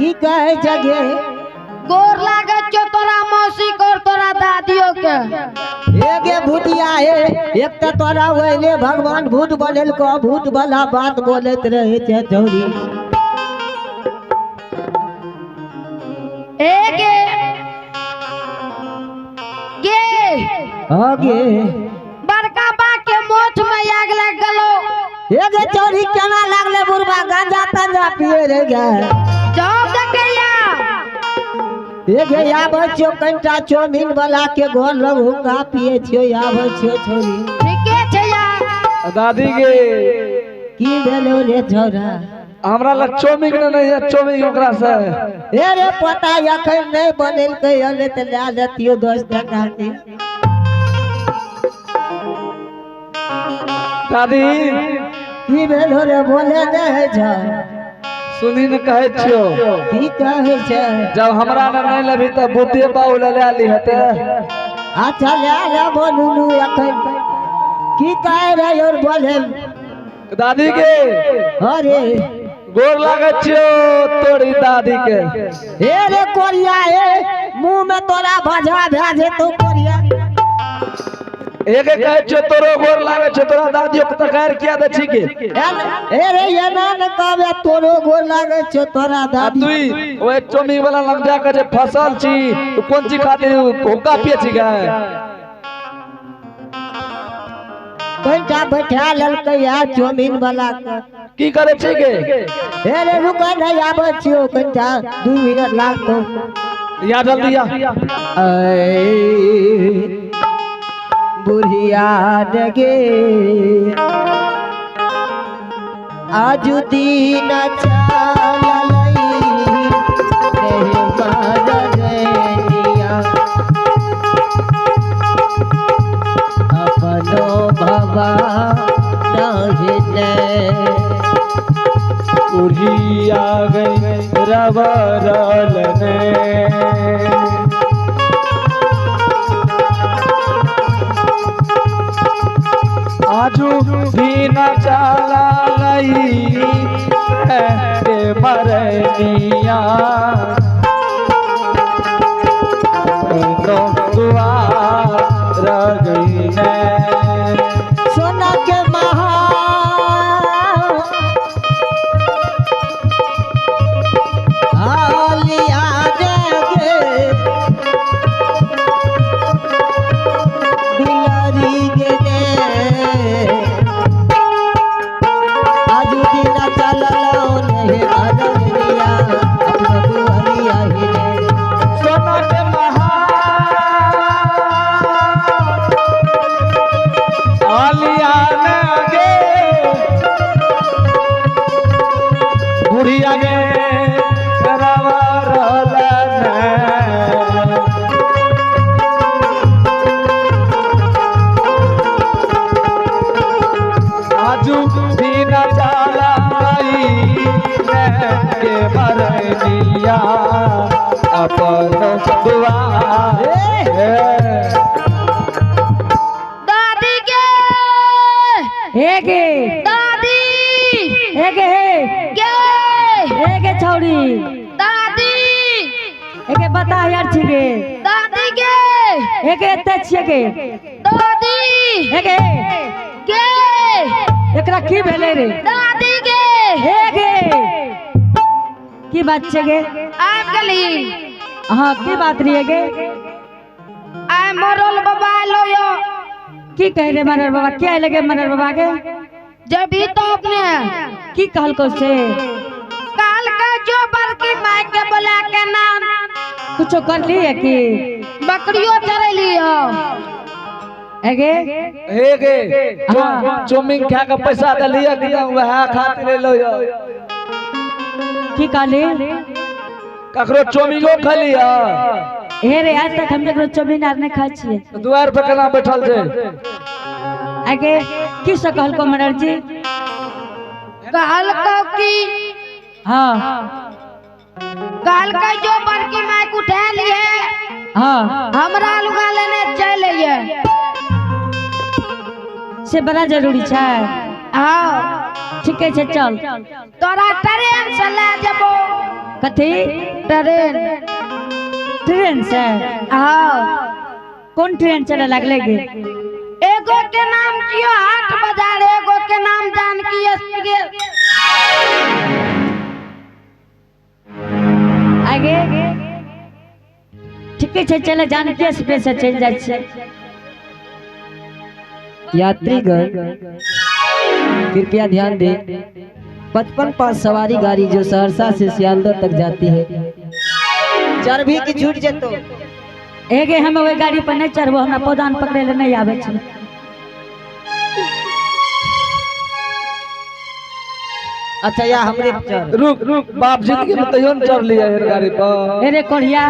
की कहै छै गे? गोर लागै छौ तोरा मौसी के और तोरा दादियो के। हे गे भूतिया हे, एक तऽ तोरा ओहने भगवान भूत बनेलको, भूत वाला बात बोलैत रहै छै छौरी। हे गे गे हाँ गे। बड़का बा के मोछ में आग लग गेलो। हे गे छौरी केना लागले बुढ़बा गांजा तांजा पिए रे गे? जॉब देखैया। हे गे आबै छियौ कनिटा चाउमीन वाला के घर लग हुक्का पिए छियौ, आबै छियौ छौरी। ठीके छै या। दादी गे की भेलो रे छौरा? हमरा लग चाउमीन नहि है, चाउमीन ओकरा से। हे रे पता अखन नहि बनेलकै हन, नहि तऽ लए लेतियौ 10 टका के। दादी की भेलो रे बोले नहि होइ छौ? सुनी ने कहै छियौ। की कहै छै? जब हमरा लग नहि लेबही तऽ बुद्धे बाबू लए लए ली हेतै। अच्छा लए लेबो नुनू अखन। की कहै रहे और बोले? दादी के अरे गोर लागै छियौ तोरी दादी के। हे रे कोरिया हे, मुँह में तोरा भजा भए जेतौ कोरिया। एक कहै छियौ तोरो गोर लागै छियौ, तोरा दादियो के तकार किया दै छी के? हे रे एना ने कहबे तोरो गोर लागै छौ तोरा आ दादी। तू ओए चाउमीन वाला लग जा के जे फसल छी, तू कोन चीज खातिर हुक्का पिए छी गे? कनिटा बैठा लेलकै या चाउमीन वाला के। की करै छी गे? हे रे रुक नहि आबै छियौ कनिटा 2 मिनट लागतौ। या जल्दी या। ऐ बुढ़िया गे आजु दिन चललै रे मरनिया, अपनो भवा नहीं। बुढ़िया गई रबरल ने। आजू दिन चला लई रे मरनिया, नो दुआर गई ने। सोना के महा आलिया गे दुलारी गे ने, आजू दिन चललो नहीं मरनिया, अपनो दुआरिया ही ने। सोना के महा आलिया ने गे बुढ़िया गे रबरल ने। आजू दिन चला आई के मरनिया, अपन दुआर। दादी गे। हे गे। दादी। हे गे हे। गे। हे गे छौरी। दादी। हे गे बता यार छी गे। दादी गे। हे गे एते छियै गे। दादी। हे गे। गे। एकरा की भेलै रे? दादी गे। हे गे की बात छै गे? आबि गेली। हाँ की बात रही गे? आइ मरल बाबा एलो यो। की कहे रे मनर बाबा? क्या लगे मनर बाबा के? जबी तो अपने। की कहलको से? काल के जो बड़की माय के बोला के नाम। कुछो कर ली है की? बकरियो चरेली हो। एगे हे गे हाँ। चाउमीन खा के पैसा देलियै कि नहि वएह खातिर एलो यो। की कहली? ककरो चाउमीनो खलियै? हे रे आज तक हम ककरो चाउमीन आर नहीं खाइ छियै। दुआर पर केना बैठल छै? आगे की से कहलको मनर जी? कहलको की हाँ कहलकै जो बड़की माय के उठा लिए। हाँ हमरा लुगा लेने चल अइहे। से बड़ा जरूरी छै। हाँ ठीके छै चल। तोरा ट्रेन से ले जेबो। कथी? ट्रेन। ट्रेन से? हाँ। कोन ट्रेन चले लागले गे? एगो के नाम छियो हाट बाजार, एगो के नाम जानकी एक्सप्रेस। आगे ठीके छै, चले जानकी एक्सप्रेस से चलि जाइ छै। यात्रीगण कृपया ध्यान दें, 55 पास सवारी गाड़ी जो सहरसा से सियालदह तक जाती है, चढ़भी की छूट जेतो? एगे, हम ओहि गाड़ी पर नहि चढ़बो, हमरा पौदान पकड़ै लए नहि आबै छै। अच्छा, या हमरे पे चढ़। रुक रुक, बाप जिंदगी में तैयो न चढ़ लिया एहन गाड़ी पर। अरे कोढ़िया।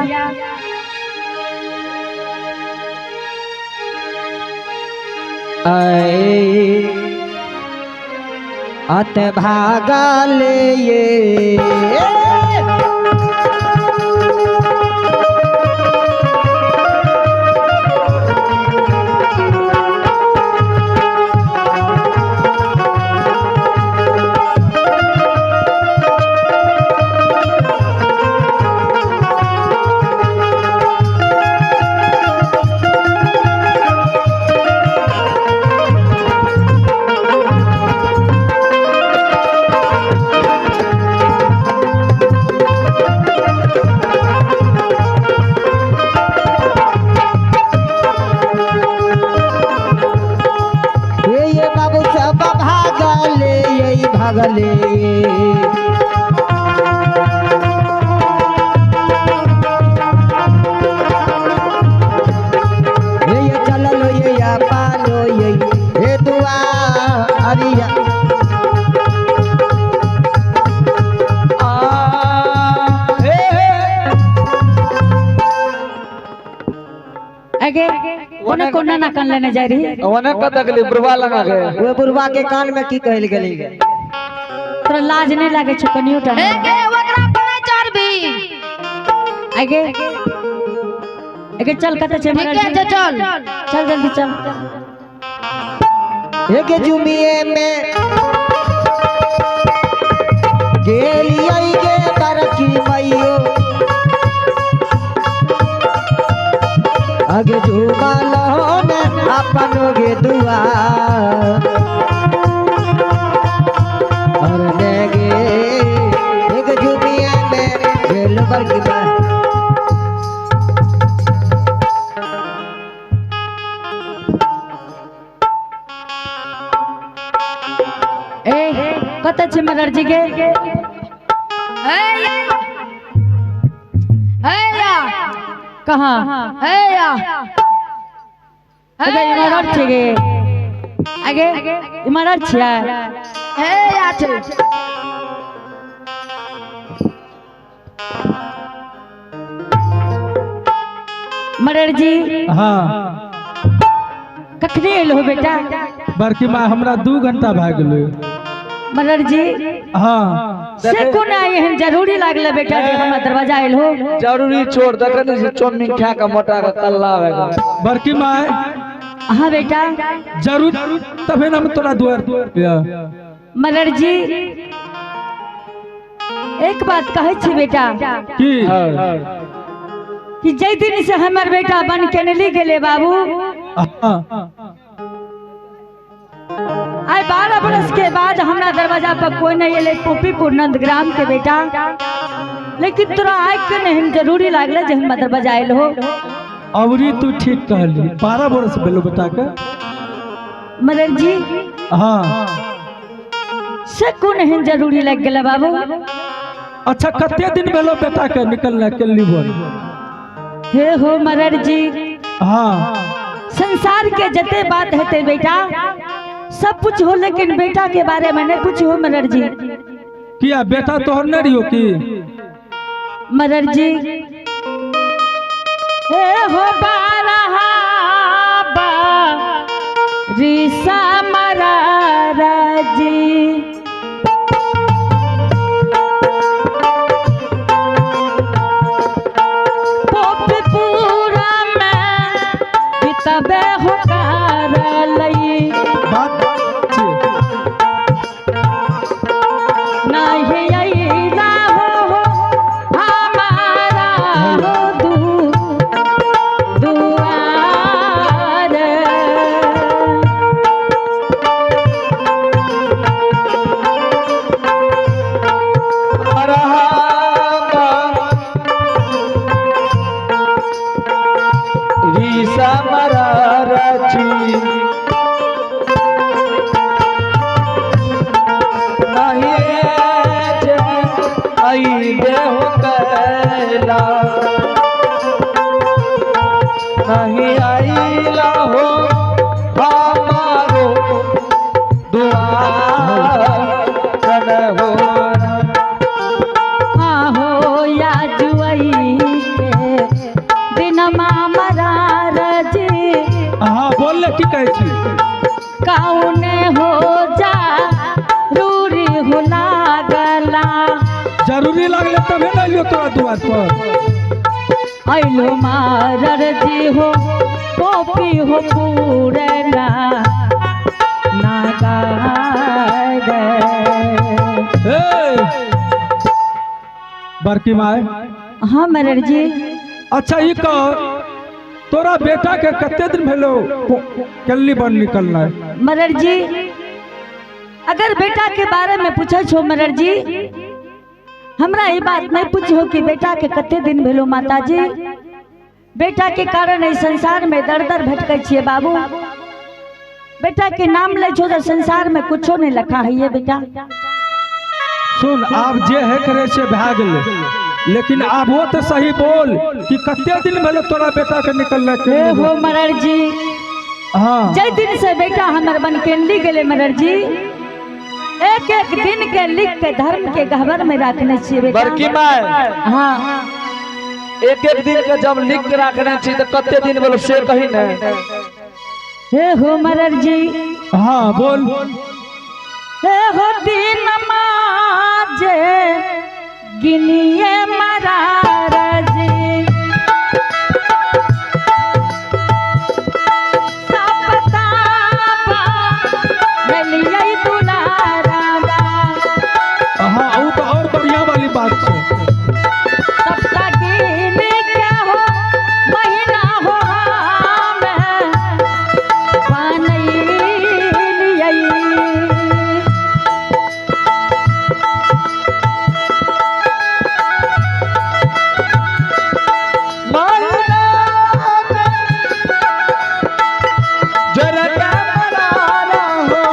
आए अत भागल ये ये बाबू सब भागले ये भागले। ये चललो ये या पालो ये हे दुआ अरिया। आ, हे, हे। आगे कोने कोना ना कान लेने जाइ रही? ओने कतऽ गेली बुढ़वा लगा के? ओए बुढ़वा के कान में की कहल गेली? तोरा लाज नहि लागै छौ कनियो टा? एगे, ओकरा पर नहि चढ़बी। आगे आगे चल, कतऽ छै? ठीके छै, चल। चल, जल्दी चल। एक जुमिए में गेलियै गे बरकी मैयो, अगे झूमल न अपन गे दुआ और ने गे, एक जुमिए में गेल बरकी माई। ए, कतऽ छै मदर जी गे? हे या, हे या। कहाँ? हे या। अगे इमारत छै गे, आगे इमारत छियै? हे या छै। मदर जी। हाँ। कखनी एलहो बेटा? बड़की माँ, हमरा 2 घंटा भए गेलै। मदर जी। हाँ। से कोना एहन जरूरी लागल बेटा जे हमरा दरवाजा एलहो? जरूरी छोड़, देखे नहीं छी चाउमीन खा के मोटा के तल्ला भए गेल। बड़की माँ। हाँ बेटा। जरूर तबे ना हम तोरा दुआर या। मदर जी, एक बात कहै छी बेटा। की? कि जै दिन से हमर बेटा बन के नहीं गेले बाबू, हाँ। आइ 12 बरस के बाद हमरा दरवाजा पर कोई नहीं एले पोपीपुर नंदग्राम के बेटा, लेकिन तोरा आइ के नहीं जरूरी लागले जे हमरा दरवाजा आयल हो। अबरी तू ठीक कहली, 12 बरस भेलो बेटा के। मदर जी। हाँ। से कोन एहन जरूरी लागि गेलै बाबू? अच्छा, कते दिन भेलो बेटा के निकलने के लीवर? हे हो मदर जी। हाँ। संसार के जते बात हेते बेटा, सब कुछ हो, लेकिन बेटा के बारे में नहीं पूछो मदर जी। किया, बेटा तोहर नहीं रहियो की? मदर जी, हे हो 12 रिसा मरारा जी। पोपपुरा में बितबे हो लई। बात छियै। नहीं अइला हो। गैला नहीं आईला हो हमारो दुआर कन हो। आहो या जुआई के दिन मामरा रजी। हाँ, बोल ले, की कहै छी? कौने हो जा रूरी हो लागला। जरूरी लागले तबे ने अइलियो तोरा दुआर पर। अइलो मारर जी हो पोपी हो पूरना नागा गए। ए बड़की माय। हाँ मरर जी। अच्छा, ई कह, तोरा बेटा के कते दिन भेलो केल्ली बन निकलना? मरर जी, अगर बेटा के बारे में पूछे छो मरर जी, हमरा ई बात नहीं पूछो कि बेटा के कते दिन भेलो। माता जी, बेटा के कारण एहि संसार में दर दर भटकै छियै बाबू। बेटा के नाम लै छो तऽ संसार में कुछो नहीं लखा है ये बेटा। सुन, आब जे है करे से भए गेलै, लेकिन आबो तऽ सही बोल कि कते दिन भेलो तोरा बेटा के निकलना? हे हो मरर जी। हाँ। जै दिन से बेटा हमर बनकेंडी गेलै मरर जी, एक एक दिन के लिख के धर्म के गहबर में रखने छियै बेटा। बड़की माय। हाँ। एक एक दिन के जब लिख के रखने छी तो कते दिन बोलो से कही ने। हे हो मरर जी। हाँ, बोल। हे हो दिन माजे गिनिए मरार जी, सपताबा नलियै दुलारा। हाँ, ऊ तो और बढ़िया वाली बात छै। सबका गिन के हो महीना हो हमें बनैलियै। जरा के मरारा हो।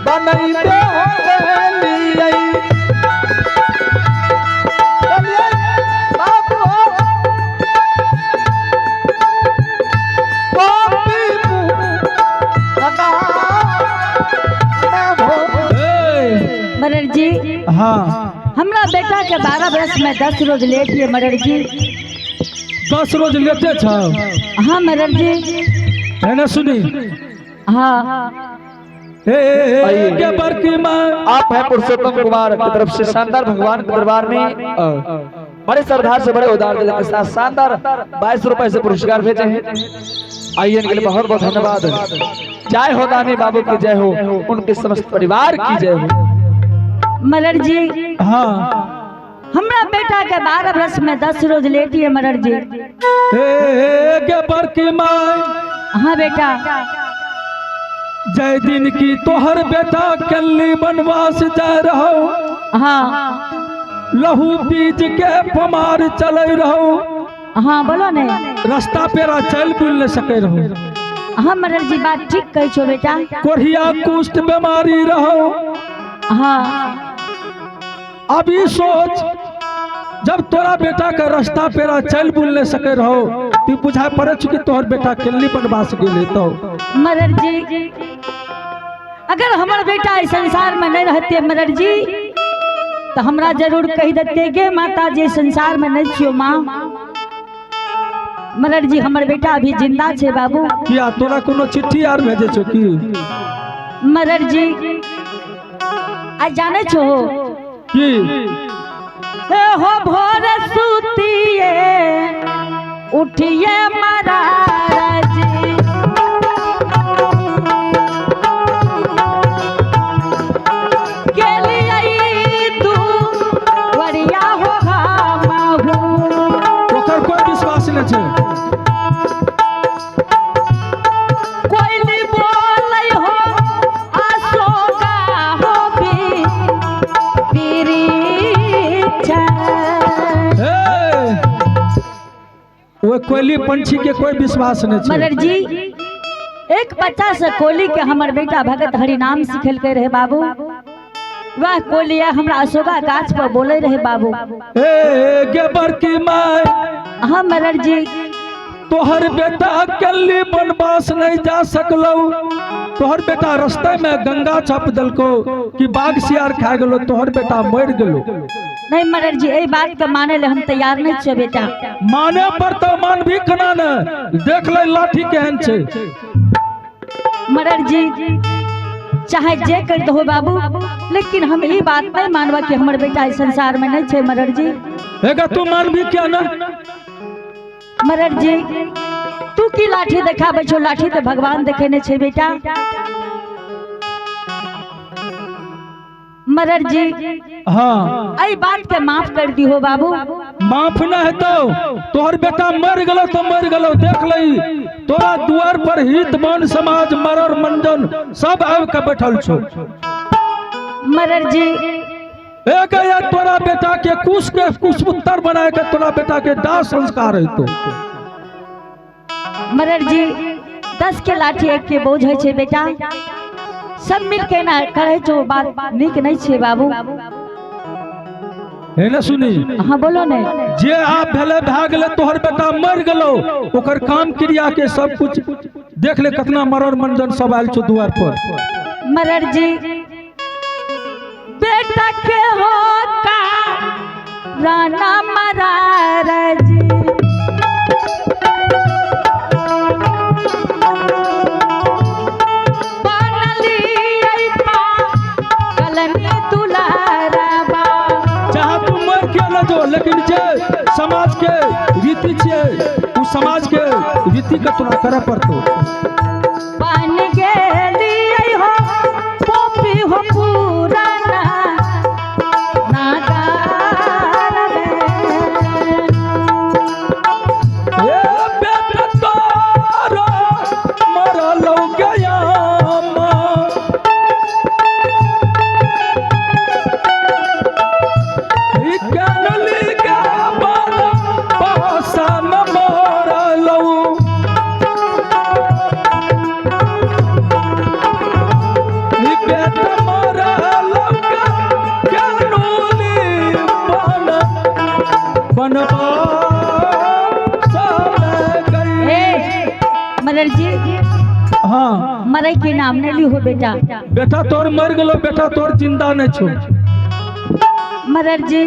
बनैते हो गेलियै। चलियै, बाबू हो। गोपी मुँह लगा हो। ए, मरर जी। हाँ। हमरा बेटा के 12 बरस में 10 रोज लेट ये मरर जी। 10 रोज लेटे छौ? हाँ मरर जी। है ना, सुनी। हाँ। ए, ए, ए, के बड़की माँ। आप हैं पुरुषोत्तम कुमार की तरफ से शानदार भगवान के दरबार में बड़े श्रद्धा से, बड़े उदार दिल के साथ शानदार 22 रुपए से पुरस्कार भेजे हैं। आइए, इनके लिए बहुत बहुत धन्यवाद। जय हो, दानी बाबू की जय हो, उनके समस्त परिवार की जय हो। मरर जी। हाँ। हमरा बेटा के 12 बरस में 10 रोज लेट ये मरर जी। ए, ए, के बड़की माँ। हाँ बेटा। जय दिन की तोहर बेटा कल्ली बनवास जा रहो, हाँ। लहू बीज के पमार चले रहो। हाँ, बोलो ने। रास्ता पेरा चल बुल नहीं सके रहो। हाँ मरर जी, बात ठीक कही छो बेटा। कोढ़िया कुष्ठ बीमारी रहो। हाँ। अभी सोच, जब तोरा बेटा के रास्ता पेरा चल बुल नहीं सके रहो तू बुझाए पड़े छु कि तोहर बेटा केली बनवास गेले तो। मरर जी, अगर हमर बेटा इस संसार में नहीं रहते मरर जी, तो हमरा जरूर कही देते गे माता जी, संसार में नहीं छियो माँ। मरर जी, हमर बेटा अभी जिंदा छे बाबू। किया, तोरा कोनो चिट्ठी आर भेजे छो की? मरर जी, आज जाने छो? की? ए हो भोर सुतिए उठिए मरार जी, गेलियै तू वरिया हो हमहू। ओकर कोई विश्वास नहीं छे। कोइली बोलै हो अशोका हो भी पीरीछा। ए, ओइ कोयली पंछी के कोई विश्वास नहीं छे। मदर जी, एक बच्चा से कोली के हमर बेटा भगत हरि नाम सिखेलके रहे बाबू। वह कोलिया हमरा अशोका गाछ पर बोले रहे बाबू। ए गे बड़की माय। हाँ मरर जी। तोहर बेटा अकेली वनवास नहीं जा सकलो, तोहर बेटा रास्ते में गंगा छप दलको कि बाघ सियार खा गेलो, तोहर बेटा मर गेलो। नहीं मरर जी, एहि बात के माने ले हम तैयार नहीं छियै बेटा। माने पर तो मान भी केना ने, देख ले लाठी केहन छै। मरर जी चाहे जे कर दो बाबू, लेकिन हम ई बात नहीं मानबा कि हमर बेटा इस संसार में नहीं छै। मरर जी एगा तू मानबी क्या ना? मरर जी तू की लाठी देखाबै छौ? लाठी तो भगवान देखेने छै बेटा। मरर जी हाँ एहि बात के माफ कर दिहो बाबू। माफ न हेतौ, तोहर बेटा मर गेलो तो मर गेलो, देख लही तोरा द्वार पर हित मान समाज मरर मंजन सब आबि के बैठल छौ। मरर जी ए गया तोरा बेटा के कुश के कुशपुत्र बनाए के तोरा बेटा के दाह संस्कार हेतौ। मरर जी 10 के लाठी एक के बोझ है छे बेटा, सब मिल के ना करे छो बात नीक नहीं छे बाबू। हे ना सुनी। हाँ बोलो ने। जे आप भेले भए गेलै, तोहर बेटा मर गेलो, ओकर काम क्रिया के सब कुछ देख ले, कतना मरर मंजन सब आयल छौ द्वार पर। मरर जी बेटा के हो का राना मरार जी, बनली ऐपा कलनी दुलारबा। चाहे तू मर के न जो, लेकिन जे समाज के रीति छियै उ समाज के रीति के तोरा करे पड़तो। बन गेली हो पोपी हो पुराना नागार रे। ए बेटा तोरा मरलौ गया माँ। ई कनली के बन पासा में मरलौ। ई बेटा मरलौ कनली बन बनवास में गई। ए मरर जी हाँ मरे के नाम नहीं ली हो बेटा। बेटा तोर मर गेलो, बेटा तोर जिंदा नहीं छो। मरर जी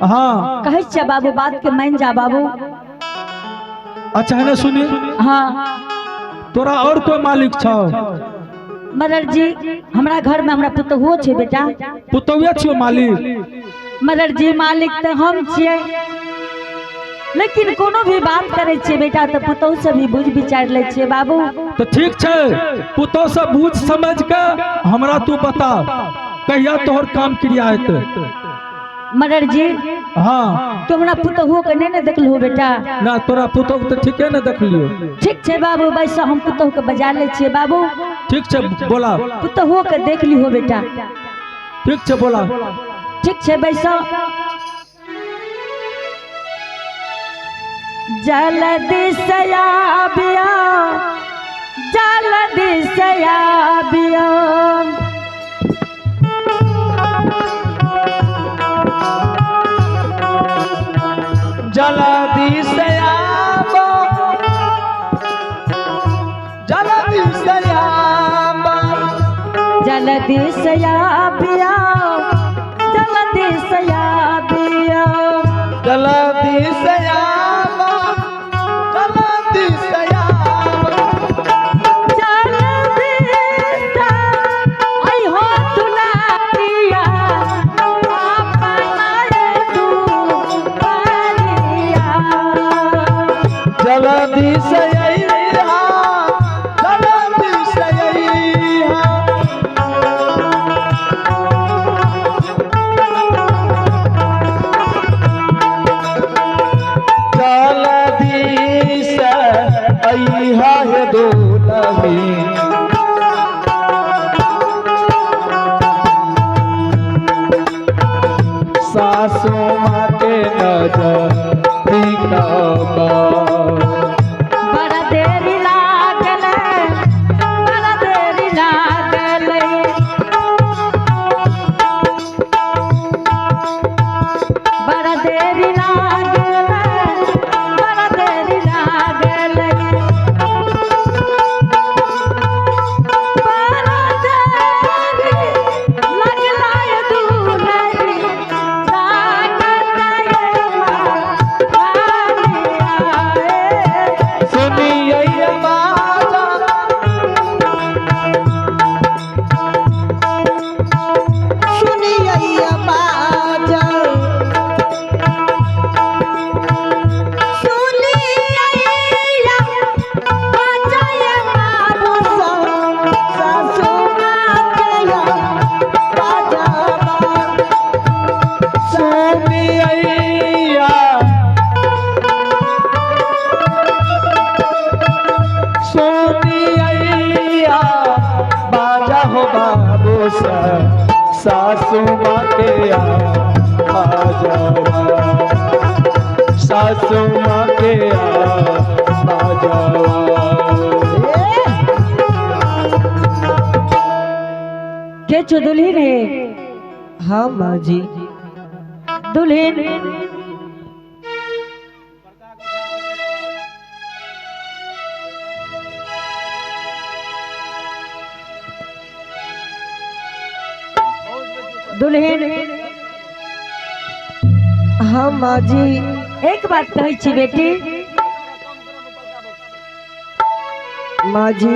हाँ कहै छियै बाबू बात के मान जा बाबू। अच्छा है ना सुनी। हाँ तोरा और कोई मालिक छौ? मरर जी हमरा घर में हमरा पुतहुओ छै बेटा। पुतहुए छियो मालिक? मरर जी मालिक तो हम छियै, लेकिन कोनो भी बात करै छियै बेटा तो पुतहु से भी बुझ विचार लै छियै बाबू। तो ठीक छै, पुतहु से बुझ समझ के हमरा तू बता कहिया तोहर काम क्रिया हेतै। मरर जी हाँ तो हमरा पुतहुओ के नहीं ने देखलहो बेटा? ना तोरा पुतहु के तो ठीके ने देखलियो। ठीक छै बाबू, वैसे हम पुतहु के बजा लै छियै बाबू। ठीक छै बोला। पुतहुओ के देख लिहो बेटा। ठीक छै बोला। ठीक छै बैसो। जल्दी से आबियो, जल्दी से आबियो। जल्दी से आबो, जल्दी से आबो, जल्दी से आबियो, जल्दी से आबियो, जल्दी से आबो, जल्दी से आबो, जल्दी से अइहो दुलारिया, अपना रे दुआरिया। जल्दी से अइहा, जल्दी से अइहा। सासू माँ के आ जावा, सासू माँ के आ जावा। के छो दुल्हन है? हाँ माँ जी। दुल्हन दुल्हन। हाँ माँ जी। एक बात कहै छी बेटी। माँ जी।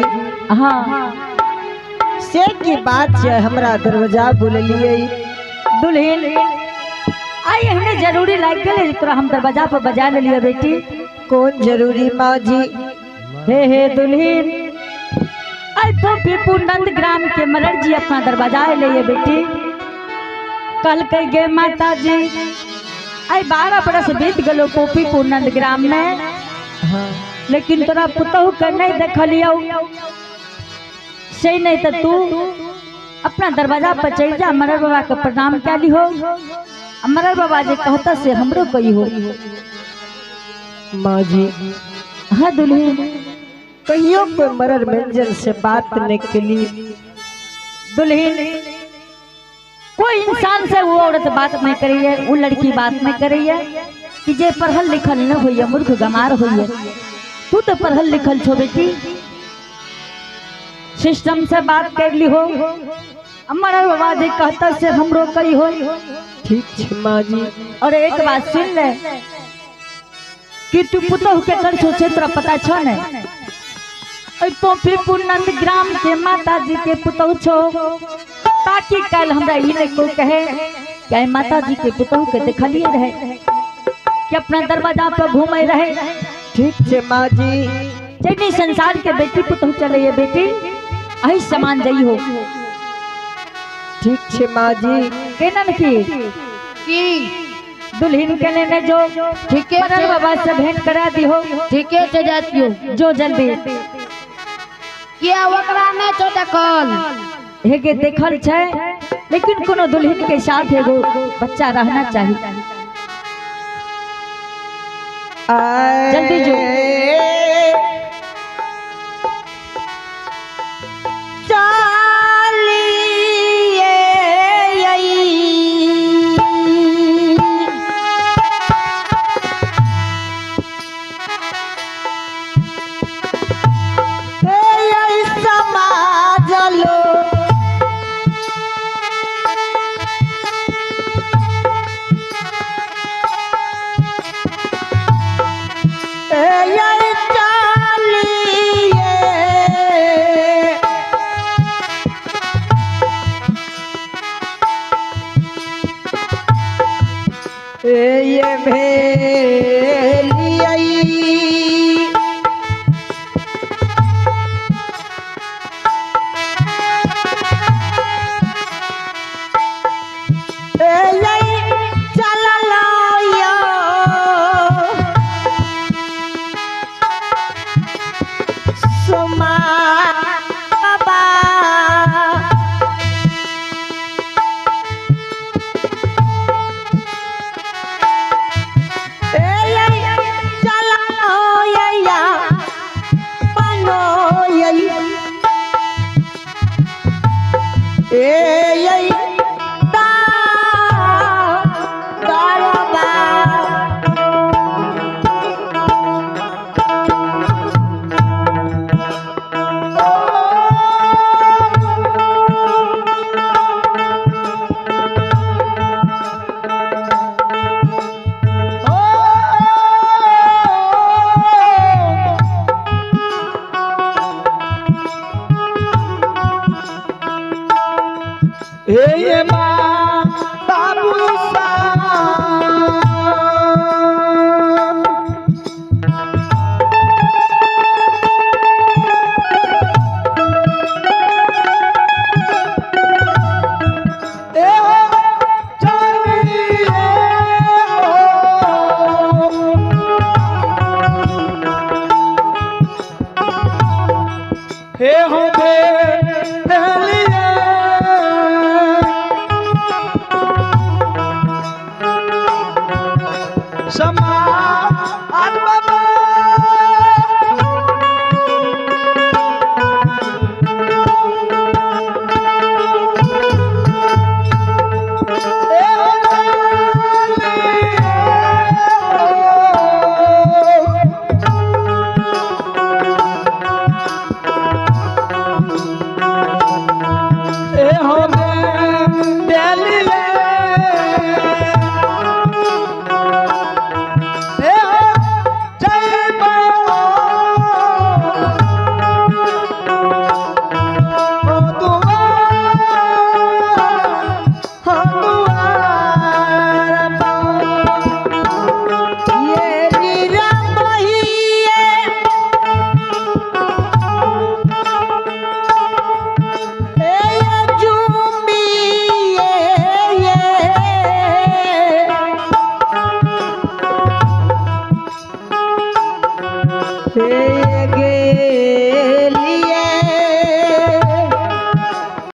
हाँ। से की बात छै हमरा दरवाजा बोललिए? दुल्हन, आई हमने जरूरी लाग गेलै जे तोरा हम दरवाजा पर बजा लेलियै बेटी। कौन जरूरी माँ जी? हे हे दुल्हन, आई पीपू नंद ग्राम के मरर जी अपना दरवाजा अयलै बेटी। कहलकै गे माता जी, आई 12 बरस बीत गेलो पोपीपुर नंद ग्राम में, हाँ। लेकिन तोरा पुतहु के नहीं देखलियौ। से नहीं तो तू अपना दरवाजा पर चलि जा, मरर बाबा के प्रणाम कए लिहो, आ मरर बाबा जे कहता से हमरो कहिहो। माँ जी। हाँ दुल्हन। कहियो कोई मरर व्यंजन से बात नहीं कली। दुल्हन, कोई इंसान से वो औरत बात नहीं करी है, वो लड़की बात नहीं करी है कि जे पढ़ल लिखल न होइए, मूर्ख गमार होइए। तू तो पढ़ल लिखल छो बेटी, सिस्टम से बात कर ली हो, मरर बाबा जे कहता से हमरो कही हो। ठीक छै माँ जी। और एक बात सुन ले कि तू पुतहु के कर छो से तोरा पता छो ने? पोपीपुर नंद ग्राम के माता जी के पुतहु छो, ताकि कल हमरा ई नहीं कोई कहे कि आई माता जी के पुतहु के देखलिए रहे कि अपना दरवाजा पर घूमे रहे। ठीक छै माँ जी। जैनी संसार के बेटी पुतहु चले ये बेटी, अही समान जई हो। ठीक छै माँ जी। केना न की की? दुल्हन के लेने जो ठीके मरर छै। बाबा से भेंट करा दी हो। ठीके छै, जातियो। जो जल्दी। किया ओकरा नहीं छो देखल? हे गे देखल छै, लेकिन कोनो दुल्हन के साथ एगो बच्चा रहना चाहिए। जल्दी जो। ये भेलियै सोमा बाबा। हे माँ बाबू सा, ए हो चलिए हो। हे हो दे